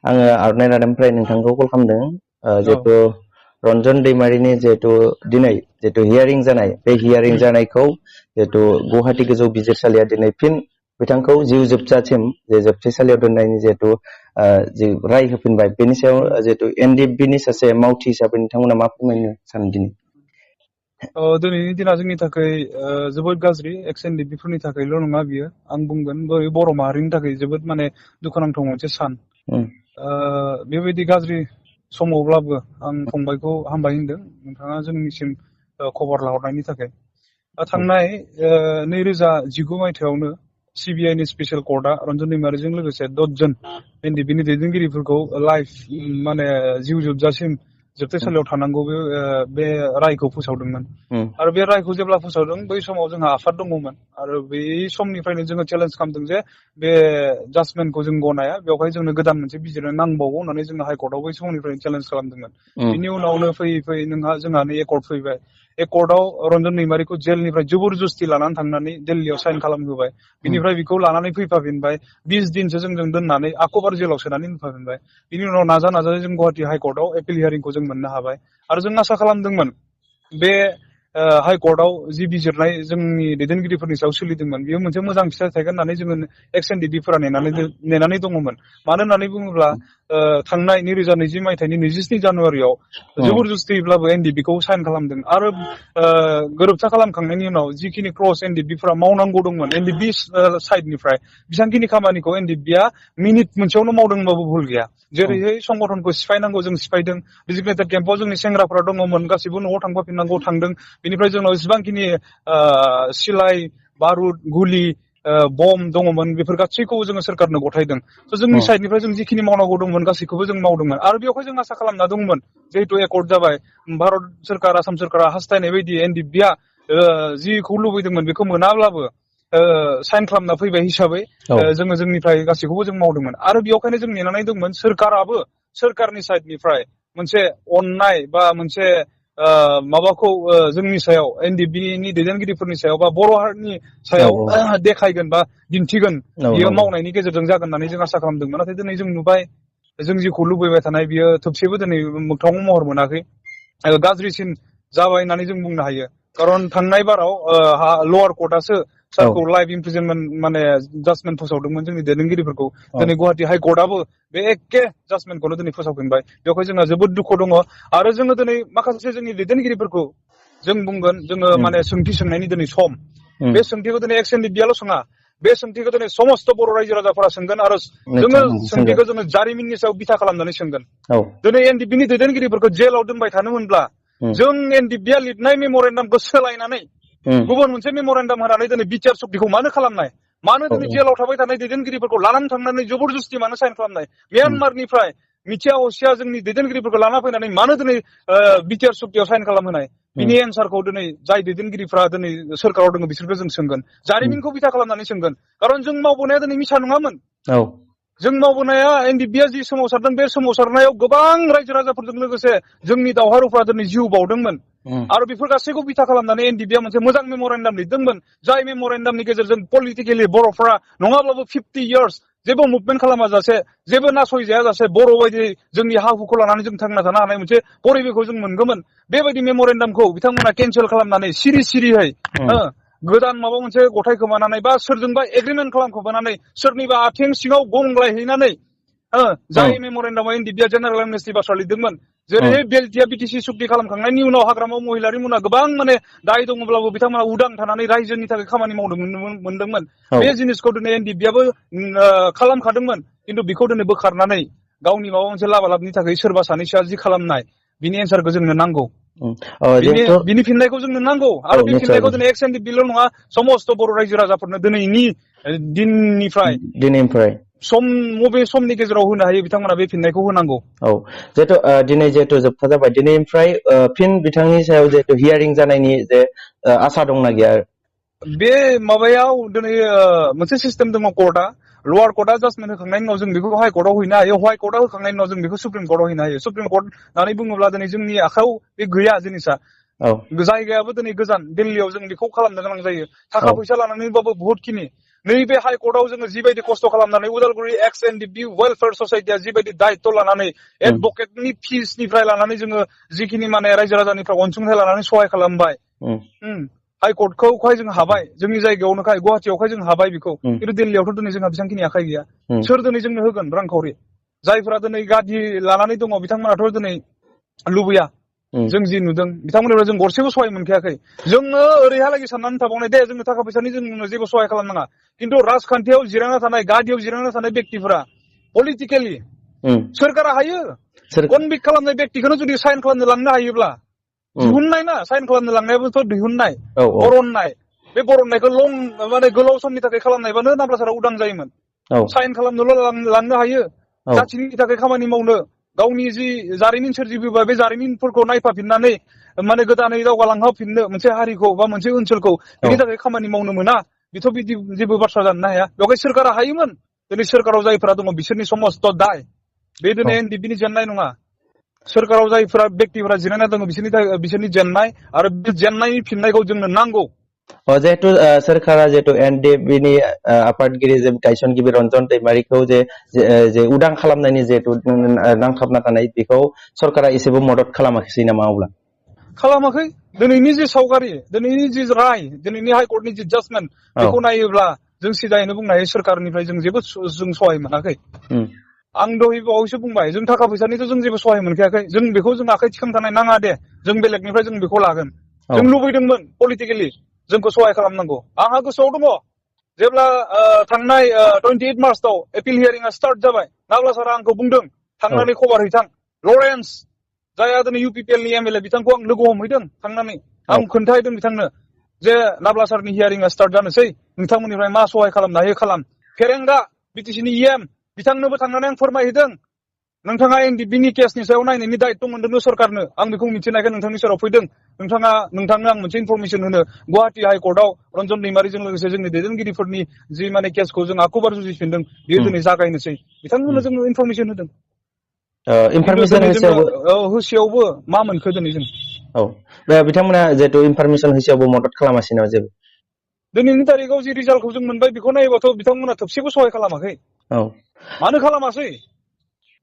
आङो आरनाय रादाबनिफ्राय नोंथांखौ कल खालामदों जिहेतु रन्जन दैमारिनि जिहेतु दिनै जिहेतु हियारिं जानाय बे हियारिं जानायखौ जिहेतु गुवाहाटी गोजौ बिजिरसालिया दिनै फिन बिथांखौ जिउ जोबजासिम जे जोबथेसालियाव दोननायनि जिहेतु जि राय होफिनबाय बेनि सायाव जिहेतु एनडिएफबि नि सासे मावथि हिसाबै नोंथांमोना मा फोरमायनो सानो दिनै? दिनैनि दिना जोंनि थाखाय जोबोद गाज्रि एक्स एनडिएफबि फोरनि थाखायल' नङा बियो आं बुंगोन बर' माहारिनि थाखाय जोबोद माने दुखुनांथाव मोनसे सान। बेबायदि गाज्रि समावब्लाबो आं फंबायखौ हामबाय होनदों नोंथाङा जोंनिसिम खबर लाहरनायनि थाखाय। थांनाय 2019 मायथाइयावनो सिबिआइनि स्पेसियेल कर्टआ रन्जन दैमारिजों लोगोसे 10 जन एनडिएफबि दैदेनगिरिफोरखौ लाइफ माने जिउ जोबजासिम जोबथेसालियाव थानांगौ बे रायखौ फोसावदोंमोन। आरो बे रायखौ जेब्ला फोसावदों बै समाव जोंहा आफाद दङमोन आरो बै समनिफ्रायनो जोङो चेलेन्ज खालामदों जे बे जाजमेन्टखौ जों गनाया, बेवहाय जोंनो गोदान मोनसे बिजिरनो नांबावगौ होननानै जोङो हाइकर्टआव बै समनिफ्रायनो चेलेन्ज खालामदोंमोन। बिनि उनावनो फैयै फैयै जोंहा एकर्ट फैबाय। एकर्टआव रन्जन दैमारिखौ जेलनिफ्राय जबरदस्ति लानानै थांनानै दिल्लीयाव साइन खालामहोबाय। बिनिफ्राय बिखौ लानानै फैफाफिनबाय 20 दिनसो जोंजों दोननानै आकबार जेलाव सोनानै दोनफाफिनबाय। बिनि उनाव नाजानानै जों गुवाहाटी हाइकर्टआव एपिल हियारिंखौ जों मोननो हाबाय आरो जों आसा खालामदोंमोन बे हाइकर्टआव जि बिजिरनाय जोंनि दैदेनगिरिफोरनि सायाव सोलिदोंमोन बेयो मोनसे मोजां फिथाइ थायगोन होननानै जोङो एक्स एनडिएफबि नेनानै दङमोन। मानो होननानै बुङोब्ला थांनाय 2020 मायथाइनि 27 जानुवारियाव जबरदस्तिब्लाबो एनडिएफबि साइन खालामदों आरो गोरोबथा खालामखांनायनि उनाव जिखिनि क्लस एनडिएफबि मावनांगौ दंमोन एनडिएफबि साइडनिफ्राय बेसांखिनि खामानिखौ एनडिएफबि मिनिट मोनसेयावनो मावदोंबाबो भुल गैया। जेरैहाय संगठनखौ सिफायनांगौ जों सिफायदों, डिजिग्नेटेड केम्पआव जोंनि सेंग्राफोरा दङमोन गासिबो न'आव थांफाफिननांगौ थांदों। बेनिफ्राय जोंनाव जेसेबांखिनि सिलाइ बारुद गुलि बम दङमोन बेफोर गासैखौबो जोङो सोरखारनो गथायदों। जोंनि साइडनिफ्राय जों जिखिनि मावनांगौ दंमोन गासैखौबो जों मावदोंमोन आरो बेवहाय जों आसा खालामना दंमोन जिहेतु एकर्ट जाबाय भारत सोरखार आसाम सोरखारा हास्थायनाय बायदि एनडिएफबि जिखौ लुबैदोंमोन बेखौ मोनाब्लाबो साइन खालामना फैबाय हिसाबै जोङो जोंनिफ्राय गासैखौबो जों मावदोंमोन आरो बेयावखायनो जों नेनानै दंमोन सोरखाराबो सोरखारनि साइडनिफ्राय मोनसे अननाय बा मोनसे माबाखौ जोंनि सायाव एनडिएफबि दैदेनगिरिफोरनि सायाव बा बर' हारिनि सायाव देखायगोन बा दिन्थिगोन बियो मावनायनि गेजेरजों जागोन होननानै जों आसा खालामदोंमोन। नाथाय दिनै जों नुबाय जों जिखौ लुबैबाय थानाय बियो थोबसेबो दिनै मोगथाङाव महर मोनाखै। गाज्रिसिन जाबाय होननानै जों बुंनो हायो। खारन थांनाय बाराव लवार कर्टआसो सारखौ लाइफ इमप्रिजनमेन्ट माने जाजमेन्ट फोसावदोंमोन जोंनि दैदेनगिरिफोरखौ। दिनै गुवाहाटी हाइकर्टआबो बे एखे जाजमेन्टखौनो दिनै फोसावफिनबाय। बेवहाय जोंहा जोबोद दुखु दङ आरो जोङो दिनै माखासे जोंनि दैदेनगिरिफोरखौ जों बुंगोन जोङो माने सोंथि सोंनायनि दिनै सम। बे सोंथिखौ दिनै एक्स एनडिएफबि सोङा, बे सोंथिखौ दिनै समस्त बर' रायजो राजाफोरा सोंगोन आरो जोङो सोंथिखौ जोङो जारिमिननि सायाव बिथा खालामनानै सोंगोन। दिनै एनडिएफबि दैदेनगिरिफोरखौ जेलाव दोनबाय थानो मोनब्ला जों एनडिएफबि लिरनाय मेमरेन्डामखौ सोलायनानै गुबुन मोनसे मेमरेन्डाम होनानै दिनै बिटिआर सुक्तिखौ मानो खालामनाय? मानो दिनै जेलाव थाबाय थानाय दैदेनगिरिफोरखौ लानानै थांनानै जबरदस्ति मानो साइन खालामनाय? म्यानमारनिफ्राय मिथिया असिया जोंनि दैदेनगिरिफोरखौ लाना फैनानै मानो दिनै बिटिआर सुक्तियाव साइन खालामहोनाय? बिनि एन्सारखौ दिनै जाय दैदेनगिरिफ्रा दिनै सोरखाराव दङ बिसोरखौ जों सोंगोन, जारिमिनखौ बिथा खालामनानै सोंगोन। खारन जों मावबोनाया दिनै मिसा नङामोन। जों मावबोनाया एनडिएफबि जि सोमावसारदों बे सोमावसारनायाव गोबां रायजो राजाफोरजों लोगोसे जोंनि दावहारुफ्रा दिनै जिउ बाउदोंमोन आरो बेफोर गासैखौ बिथा खालामनानै एनडिएफबि मोनसे मोजां मेमरेन्डाम लिरदोंमोन। जाय मेमरेन्डामनि गेजेरजों पलिटिकेलि बर'फ्रा नङाब्लाबो 50 इयार्स जेबो मुभमेन्ट खालामाजासे जेबो नासयजायाजासे बर' बायदि जोंनि हा हुखौ लानानै जों थांना थानो हानाय मोनसे परिबेखौ जों मोनगौमोन। बेबायदि मेमरेन्डामखौ बिथांमोना केन्सेल खालामनानै सिरियै गोदान माबा मोनसे गथाय खोमानानै बा सोरजोंबा एग्रिमेन्ट खालामखोमानानै सोरनिबा आथिं सिङाव गंग्लायहैनानै जाय मेमरेन्डामाव एनडिएफबि जेनेरेल एमनेस्टि बाथ्रा लिरदोंमोन। जेरैहाय बेलटिया बिटिसि सुक्ति खालामखांनायनि उनाव हाग्रामाव महिलारिमोना गोबां माने दाय दङब्लाबो बिथांमोना उदां थानानै रायजोनि थाखाय खामानि मोनदोंमोन। बे जिनिसखौ दिनै एनडिएफबि खालामखादोंमोन खिन्थु बेखौ दिनै बोखारनानै गावनि माबा मोनसे लाबालाबनि थाखाय सोरबा सानैसोआ जि खालामनाय बिनि एन्सारखौ जोंनो नांगौ। बिनि फिननायखौ जोंनो नांगौ आरो बे फिननायखौ दिनै एक्स एनडिएफबिल' नङा समस्त बर' रायजो राजाफोरनो दिनैनि दिननिफ्राय बबे समनि गेजेराव होनो हायो बिथांमोना बे फिननायखौ होनांगौ। जिहेतु दिनै जिहेतु जोबथा जाबाय दिनैनिफ्राय फिन बिथांनि सायाव जिहेतु हियारिं जानायनि जे आसा दंना गैया? बे माबायाव दिनै मोनसे सिस्टेम दङ कर्टआ। लवार कर्टआ जाजमेन्ट होखांनायनि उनाव जों बेखौ हाइ कर्टआव हैनो हायो, हाइ कर्टआव होखांनायनि उनाव जों बेखौ सुप्रिम कर्टआव हैनो हायो। सुप्रिम कर्ट होननानै बुङोब्ला दिनै जोंनि आखायाव बे गैया जिनिसा। जायगायाबो दिनै गोजान दिल्लीयाव जों बेखौ खालामनो गोनां जायो। थाखा फैसा लानानैबाबो बहुतखिनि नैबे हाइकर्टआव जोङो जिबायदि खस्थ' खालामनानै उदालगुरि XNDB वेलफेयार ससाइटिया जिबायदि दायित्व लानानै एडभकेटनि फिसनिफ्राय लानानै जोङो जिखिनि माने रायजो राजानिफ्राय अनसुंथाइ लानानै सहाय खालामबाय हाइकर्टखौहाय जों हाबाय जोंनि जायगायावनोखाय गुवाहाटियावहाय जों हाबाय बेखौ खिन्थु दिल्लीयावथ' दिनै जोंहा बेसेबांखिनि आखाइ गैया सोर दिनै जोंनो होगोन रांखावरि जायफोरा दिनै गादि लानानै दङ बिथांमोनाथ' दिनै लुबैया जों जि नुदों बिथांमोननिफ्राय जों गरसेबो सहाय मोनखायाखै जोङो ओरैहालागै साननानै थाबावनाय दे जोंनो थाखा फैसानि जोंनो जेबो सहाय खालामनाङा खिन्थु राजखान्थियाव जिरायना थानाय गादियाव जिरायना थानाय बेक्तिफोरा पलिटिकेलि सोरखारा हायो कनभिक्ट खालामनाय बेक्तिखौनो जुदि साइन खालामनो लांनो हायोब्ला दिहुननाय ना साइन खालामनो लांनायाबोथ' दिहुननाय बरननाय बे बरननायखौ माने गोलाव समनि थाखाय खालामनायबानो नाब्लासारा उदां जायोमोन साइन खालामनोल' लांनो हायो जाथिनि थाखाय खामानि मावनो गावनि जि जारिमिन सोरजिबोबाय बे जारिमिनफोरखौ नायफाफिननानै माने गोदानै दावगालांहोफिननो मोनसे हारिखौ बा मोनसे ओनसोलखौ बेनि थाखाय खामानि मावनो मोना बेथ' बिदि जेबो बाथ्रा जानो हाया बेवहाय सोरखारा हायोमोन दिनै सोरखाराव जायफोरा दङ बिसोरनि समस्त दाय बे दिनै एनडिबिनि जेननाय नङा सोरखाराव जायफोरा बेक्तिफोरा जिरायना दङ बिसोरनि जेननाय आरो बे जेननायनि फिननायखौ जोंनो नांगौ जिहेतु सोरखारा जिहेतु एनडिबिनि आफादगिरि गायसनगिरि रन्जन दैमारिखौ जे उदां खालामनायनि जिहेतु नांथाबना थानाय बेखौ सरकारा एसेबो मदद खालामाखिसै नामा अब्ला खालामाखै दिनैनि जि सावगारि दिनैनि जि राय दिनैनि हाइकर्टनि जि जाजमेन्ट बेखौ नायोब्ला जों सिदायैनो बुंनो हायो सोरखारनिफ्राय जों जेबो जों सहाय मोनाखै आं दहाय बावैसो बुंबाय जों थाखा फैसानिथ' जों जेबो सहाय मोनखायाखै जों बेखौ जों आखाइ थिखांथानाय नाङा दे जों बेलेगनिफ्राय जों बेखौ लागोन जों लुबैदोंमोन पलिटिकेलि जोंखौ सहाय खालामनांगौ आंहा गोसोआव दङ जेब्ला थांनाय 28 मार्चआव एपिल हियारिंआ स्टार्ट जाबाय नाब्ला सारा आंखौ बुंदों थांनानै खबर हैथां लरेन्स जायहा दिनै UPPLनि MLA बिथांखौ आं लोगो हमहैदों थांनानै आं खोन्थाहैदों बिथांनो जे नाब्ला सारनि हियारिंआ स्टार्ट जानोसै नोंथांमोननिफ्राय मा सहाय खालामनो हायो खालाम फेरेंगा BTCनि EM बिथांनोबो थांनानै आं फोरमायहैदों नोंथाङा एनडिबिनि केसनि सायाव नायनायनि दायित्व मोनदोंनो सरकारनो आं बेखौ मिथिनायखाय नोंथांनि सेराव फैदों नोंथांनो आं मोनसे इनफरमेसन होनो गुवाहाटि हाइकर्टआव रन्जन दैमारिजों लोगोसे जोंनि दैदेनगिरिफोरनि जि माने केसखौ जों आखुबार जुजिफिनदों बेयो दिनै जागायनोसै बिथांमोननो जोङो इनफरमेसन होदों होसेयावबो मा मोनखो दिनै जों बिथांमोना जिहेतु इनफरमेसन होसेयावबो मदद खालामासै नामा जेबो दिनैनि तारिखाव जि रिजाल्टखौ जों मोनबाय बेखौ नायोबाथ' बिथांमोना थोबसेबो सहाय खालामाखै मानो खालामासै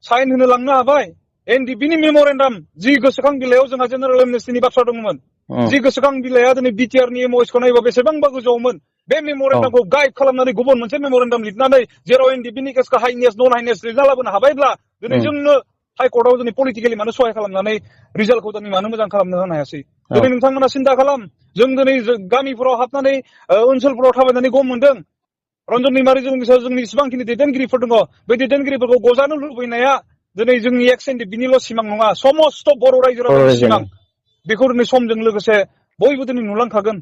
साइन होनो लांनो हाबाय एनडिबिनि मेम'रेन्डाम जि गोसोखां बिलाइयाव जोंहा जेनेरेल एमनेस्टिनि बाथ्रा दंमोन जि गोसोखां बिलाइया दिनै बिटिआरनि एमअएसखौ नायोबा बेसेबांबा गोजौआवमोन बे मेम'रेन्डामखौ गाइड खालामनानै गुबुन मोनसे मेम'रेन्डाम लिरनानै जेराव एनडिबिनि केसखौ हाइनेस नन हाइनेस लिरना लाबोनो हाबायब्ला दिनै जोंनो हाइकर्टआव दिनै पलिटिकेलि मानो सहाय खालामनानै रिजाल्टखौ दिनै मानो मोजां खालामनो होनो हायासै दिनै नोंथांमोना सिन्था खालाम जों दिनै गामिफोराव हाबनानै ओनसोलफोराव थाबायनानै गम मोनदों रन्जन दैमारिजों जोंनि जेसेबांखिनि दैदेनगिरिफोर दङ बे दैदेनगिरिफोरखौ गजानो लुबैनाया दिनै जोंनि XNDBनिल' सिमां नङा समस्त बर' रायजो राजानि सिमां बेखौ दिनै समजों लोगोसे बयबो दिनै नुलांखागोन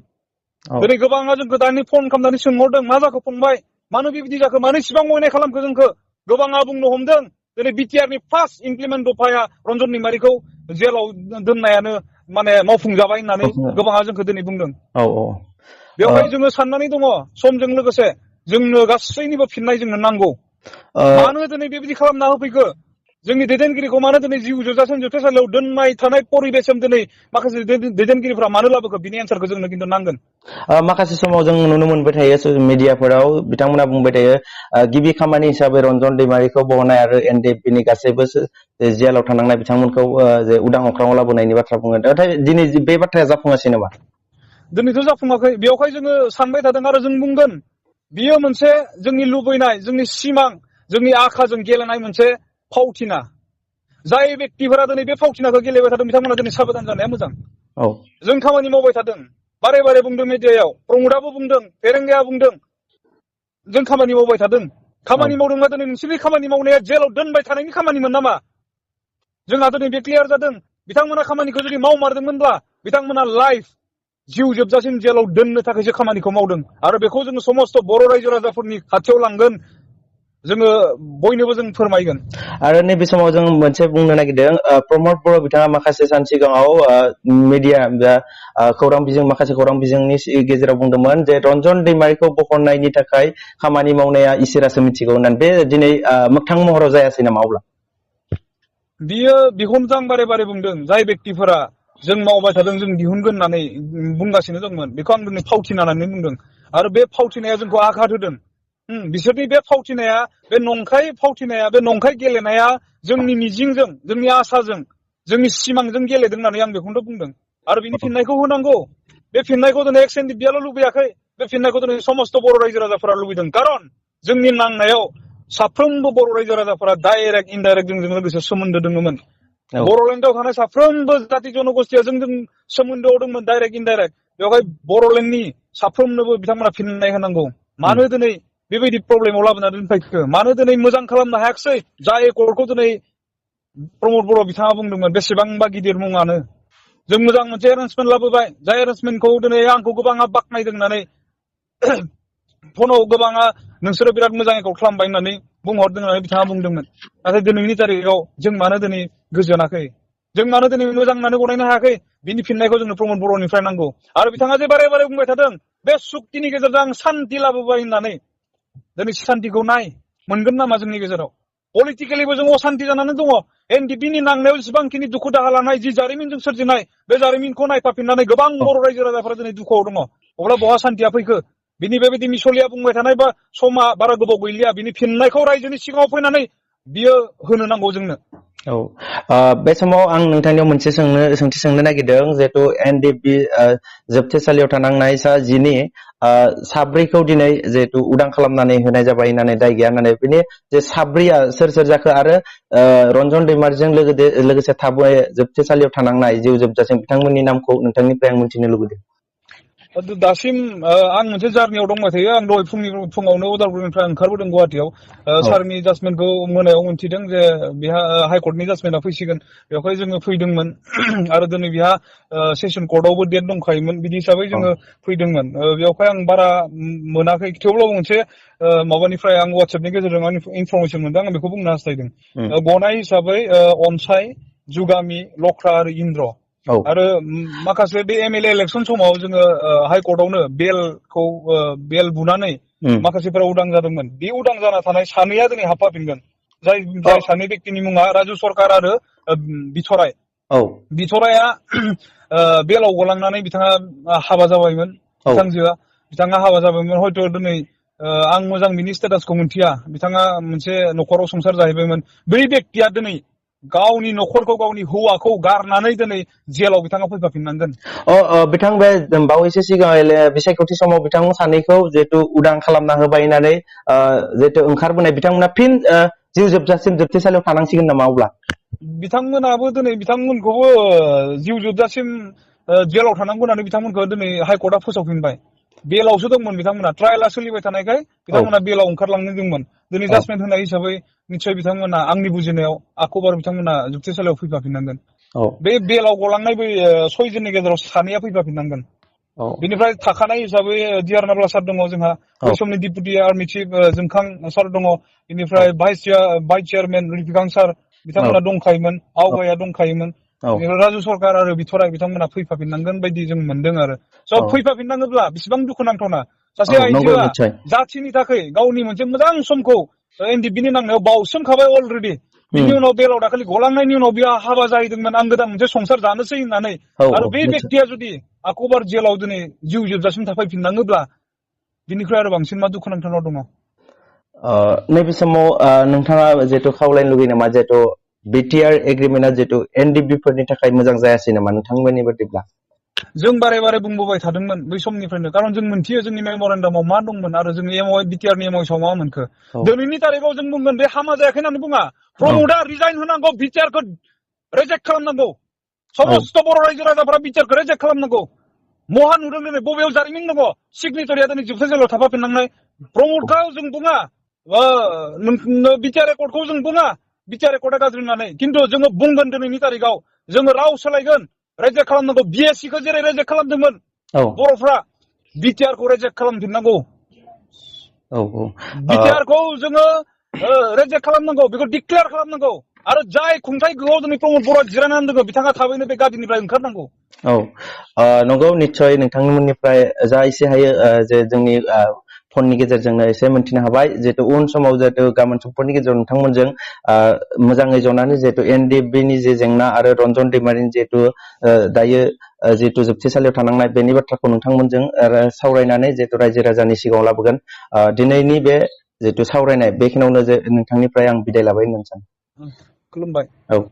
दिनै गोबाङा जोंखौ दानि फन खालामनानै सोंहरदों मा जाखो फंबाय मानो बेबायदि जाखो मानो इसिबां अयनाय खालामखो जोंखौ गोबाङा बुंनो हमदों दिनै बिटिआरनि फार्स्ट इमप्लिमेन्ट दफाया रन्जन दैमारिखौ जेलाव दोननायानो माने मावफुंजाबाय होननानै गोबाङा जोंखौ दिनै बुंदों बेवहाय जोङो साननानै दङ समजों लोगोसे जोंनो गासैनिबो फिननाय जोंनो नांगौ मानो दिनै बेबायदि खालामना होफैखो जोंनि दैदेनगिरिखौ मानो दिनै जिउ जोबजासिम जोबथेसालियाव दोननाय थानाय परिबेसम दिनै माखासे दैदेनगिरिफ्रा मानो लाबोखो बिनि एन्सारखौ जोंनो खिन्थु नांगोन माखासे समाव जों नुनो मोनबाय थायो ससियेल मिडियाफोराव बिथांमोना बुंबाय थायो गिबि खामानि हिसाबै रन्जन दैमारिखौ बहननाय आरो एनडिएफबिनि गासैबो जेलाव थानांनाय बिथांमोनखौ उदां अख्राङाव लाबोनायनि बाथ्रा बुङो नाथाय दिनै बे बाथ्राया जाफुङासै नामा दिनैथ' जाफुङाखै बेवहाय जोङो सानबाय थादों आरो जों बुंगोन बियो मोनसे जोंनि लुबैनाय जोंनि सिमां जोंनि आखाजों गेलेनाय मोनसे फावथिना जाय बेक्तिफोरा दिनै बे फावथिनाखौ गेलेबाय थादों बिथांमोना दिनै साबधान जानाया मोजां जों खामानि मावबाय थादों बारे बारे बुंदों मिडियायाव प्रमदाबो बुंदों फेरेंगाया बुंदों जों खामानि मावबाय थादों खामानि मावदोंबा दिनै नोंसोरनि खामानि मावनाया जेलाव दोनबाय थानायनि खामानिमोन नामा जोंहा दिनै बे क्लियार जादों बिथांमोना खामानिखौ जुदि मावमारदोंमोनब्ला बिथांमोना लाइफ जिउ जोबजासिम जेलाव दोननो थाखायसो खामानिखौ मावदों आरो बेखौ जोङो समस्त बर' रायजो राजाफोरनि खाथियाव लांगोन जोङो बयनोबो जों फोरमायगोन आरो नैबे समाव जों मोनसे बुंनो नागिरदों प्रमद बर' बिथाङा माखासे सान सिगाङाव मिडिया माखासे खौरां बिजोंनि गेजेराव बुंदोंमोन जे रन्जन दैमारिखौ बहननायनि थाखाय खामानि मावनाया इसोरासो मिथिगौ होननानै बे दिनै मोगथां महराव जायासै नामा अब्ला बियो बेखौनो आं बारे बारे बुंदों जाय बेक्तिफोरा जों मावबाय थादों जों दिहुनगोन होननानै बुंगासिनो दंमोन बेखौ आं दिनै फावथिना होननानै बुंदों आरो बे फावथिनाया जोंखौ आघात होदों बिसोरनि बे फावथिनाया बे नंखाय गेलेनाया जोंनि मिजिंजों जोंनि आसाजों जोंनि सिमांजों गेलेदों होननानै आं बेखौनो बुंदों आरो बिनि फिननायखौ होनांगौ बे फिननायखौ दिनै एसएनडिपिआल' लुबैयाखै बे फिननायखौ दिनै समस्त बर' रायजो राजाफोरा लुबैदों कारन जोंनि नांनायाव साफ्रोमबो बर' रायजो राजाफोरा डाइरेक्ट इनडाइरेक्ट जोंजों लोगोसे सोमोन्दो दङमोन बर'लेण्डआव थानाय साफ्रोमबो जाति जनगोष्ठीया जोंजों सोमोन्दोआव दंमोन डाइरेक्ट इनडाइरेक्ट बेवहाय बर'लेण्डनि साफ्रोमनोबो बिथांमोना फिननाय होनांगौ मानो दिनै बेबायदि प्रब्लेमाव लाबोना दोनफैखो मानो दिनै मोजां खालामनो हायाखिसै जाय एकर्डखौ दिनै प्रमद बर' बिथाङा बुंदोंमोन बेसेबांबा गिदिर मुङानो जों मोजां मोनसे एरेन्जमेन्ट लाबोबाय जाय एरेन्जमेन्टखौ दिनै आंखौ गोबाङा बाख्नायदों होननानै फनाव गोबाङा नोंसोरो बिराद मोजां एकर्ड खालामबाय होननानै बुंहरदों होननानै बिथाङा बुंदोंमोन नाथाय दिनैनि तारिखाव जों मानो दिनै गोजोनाखै जों मानो दिनै मोजां होननानै गनायनो हायाखै बिनि फिननायखौ जोंनो प्रमद बर'निफ्राय नांगौ आरो बिथाङा जे बारे बारे बुंबाय थादों बे सुक्तिनि गेजेरजों आं सान्ति लाबोबाय होननानै दिनै सान्तिखौ नाय मोनगोन नामा जोंनि गेजेराव पलिटिकेलिबो जों असान्ति जानानै दङ एनडिपिनि नांनायाव जेसेबांखिनि दुखु दाहा लानाय जि जारिमिनजों सोरजिनाय बे जारिमिनखौ नायफाफिननानै गोबां बर' रायजो राजाफोरा दिनै दुखुआव दङ अब्ला बहा सान्तिया फैखो बिनि बेबायदि मिसलिया बुंबाय थानाय बा समा बारा गोबाव गैलिया बिनि फिननायखौ रायजोनि सिगाङाव फैनानै बियो होनो नांगौ जोंनो बे समाव आं नोंथांनियाव मोनसे सोंथि सोंनो नागिरदों जिहेतु एनडिएफबि जोबथेसालियाव थानांनाय सा 10 साब्रैखौ दिनै जिहेतु उदां खालामनानै होनाय जाबाय होननानै दाय गैया होननानै बिनि जे साब्रैया सोर जाखो आरो रन्जन दैमारिजों लोगोसे थाबै जोबथेसालियाव थानांनाय जिउ जोबजासिम बिथांमोननि नामखौ नोंथांनिफ्राय आं मिथिनो लुबैदों दासिम आं मोनसे जार्नियाव दंबाय थायो आं दहाय फुङावनो उदालगुरिनिफ्राय ओंखारबोदों गुवाहाटियाव सारनि जाजमेन्टखौ मोनायाव मोनथिदों जे बेहा हाइकर्टनि जाजमेन्टआ फैसिगोन बेवहाय जोङो फैदोंमोन आरो दिनै बेहा सेसन कर्टआवबो डेट दंखायोमोन बिदि हिसाबै जोङो फैदोंमोन बेवहाय आं बारा मोनाखै थेवब्लाबो मोनसे माबानिफ्राय आं वाट्सएपनि गेजेरजों आं इनफरमेसन मोनदों आं बेखौ बुंनो हास्थायदों गनाय हिसाबै अनसाय जुगामि लख्रा आरो इन्द्र आरो माखासे बे एमएलए इलेक्सन समाव जोङो हाइकर्टआवनो बेल बुनानै माखासेफोरा उदां जादोंमोन बे उदां जाना थानाय सानैया दिनै हाबफाफिनगोन जाय सानै व्यक्तिनि मुङा राजु सरकार आरो बिथराया बेलाव गलांनानै बिथाङा हाबा जाबायमोन बिथाङा हाबा जाबायमोन हयथ' दिनै आं मोजां बिनि स्टेटासखौ मिथिया बिथाङा मोनसे न'खराव संसार जाहैबायमोन बै व्यक्तिया दिनै गावनि न'खरखौ गावनि हौवाखौ गारनानै दिनै जेलाव बिथाङा फैफाफिननांगोन बिथां बे बावैसो सिगां बिसायख'थि समाव बिथां सानैखौ जिहेतु उदां खालामना होबाय होननानै जिहेतु ओंखारबोनाय बिथांमोना फिन जिउ जोबजासिम जोबथेसालियाव थानांसिगोन नामा अब्ला बिथांमोनाबो दिनै बिथांमोनखौबो जिउ जोबजासिम जेलाव थानांगौ होननानै बिथांमोनखौ दिनै हाइकर्टआ फोसावफिनबाय बेलावसो दंमोन बिथांमोना ट्रायला सोलिबाय थानायखाय बिथांमोना बेलाव ओंखारलांनो दंमोन दिनै जाजमेन्ट होनाय हिसाबै निस्सय बिथांमोना आंनि बुजिनायाव आखबार बिथांमोना जोबथेसालियाव फैफाफिननांगोन बे बेलाव गलांनाय बै 6 जननि गेजेराव सानैया फैफाफिननांगोन बेनिफ्राय थाखानाय हिसाबै डिआर नाब्ला सार दङ जोंहा बै समनि डिपुटि आर्मि चिफ जोंखां सार दङ बेनिफ्राय भाइस चेयारमेन रिफिकां सार बिथांमोना दंखायोमोन आवगाया दंखायोमोन राजु सरकार आरो बिथराय बिथांमोना फैफाफिननांगोन बायदि जों मोनदों आरो स' फैफाफिननाङोब्ला बेसेबां दुखुनांथावना सासे आइजोआ जाथिनि थाखाय गावनि मोनसे मोजां समखौ एनडिएफबिनि नांनायाव बावसोमखाबाय अलरेडि बिनि उनाव बेलाव दाखालि गलांनायनि उनाव बियो हाबा जाहैदोंमोन आं गोदान मोनसे संसार जानोसै होननानै आरो बे व्यक्तिया जुदि आखबार जेलाव दिनै जिउ जोबजासिम थाफैफिननाङोब्ला बिनिख्रुइ आरो बांसिन मा दुखुनांथावना दङ नैबे समाव नोंथाङा जिहेतु खावलायनो लुगैयो नामा जिहेतु बिटिआर एग्रिमेन्टआ जिहेतु एनडिएफबिफोरनि थाखाय मोजां जायासै नामा नोंथांमोननि बायदिब्ला जों बारे बारे बुंबोबाय थादोंमोन बै समनिफ्रायनो कारन जों मोनथियो जोंनि मेमरेन्डामाव मा दंमोन आरो जोंनि बिटिआरनि एमअएसआव मा मोनखो दिनैनि तारिखाव जों बुंगोन बे हामा जायाखै होननानै बुङा प्रमदआ रिजाइन होनांगौ बिटिआरखौ रिजेक्ट खालामनांगौ समस्त बर' रायजो राजाफोरा बिटिआरखौ रिजेक्ट खालामनांगौ महा नुदों दिनै बबेयाव जारिमिन दङ सिगनेटरिया दिनै जोबथेसालियाव थाफाफिननांनाय प्रमदखौ जों बुङा बिटिआर एकर्डखौ जों बुङा बिटिआर एकर्डआ गाज्रि होननानै खिन्थु जोङो बुंगोन दिनैनि तारिखाव जोङो राव सोलायगोन रेजेक्ट खालामनांगौ बिएससिखौ जेरै रेजेक्ट खालामदोंमोन बर'फ्रा बिटिआरखौ रेजेक्ट खालामफिननांगौ बिटिआरखौ जोङो रेजेक्ट खालामनांगौ बेखौ डिक्लेयार खालामनांगौ आरो जाय खुंथाय गोहोआव दिनै प्रमद बर'आ जिरायनानै दङ बिथाङा थाबैनो बे गादिनिफ्राय ओंखारनांगौ नंगौ निस्सय नोंथांमोननिफ्राय जा एसे हायो जे जोंनि फननि गेजेरजोंनो एसे मोनथिनो हाबाय जिहेतु उन समाव जिहेतु गाबोन समफोरनि गेजेराव नोंथांमोनजों मोजाङै जनानै जिहेतु एनडिएफबि नि जे जेंना आरो रन्जन दैमारिनि जिहेतु दायो जिहेतु जोबथेसालियाव थानांनाय बेनि बाथ्राखौ नोंथांमोनजों सावरायनानै जिहेतु रायजो राजानि सिगाङाव लाबोगोन। दिनैनि बे जिहेतु सावरायनाय बेखिनियावनो जे नोंथांनिफ्राय आं बिदाय लाबाय होननानै सानो। खुलुमबाय। औ।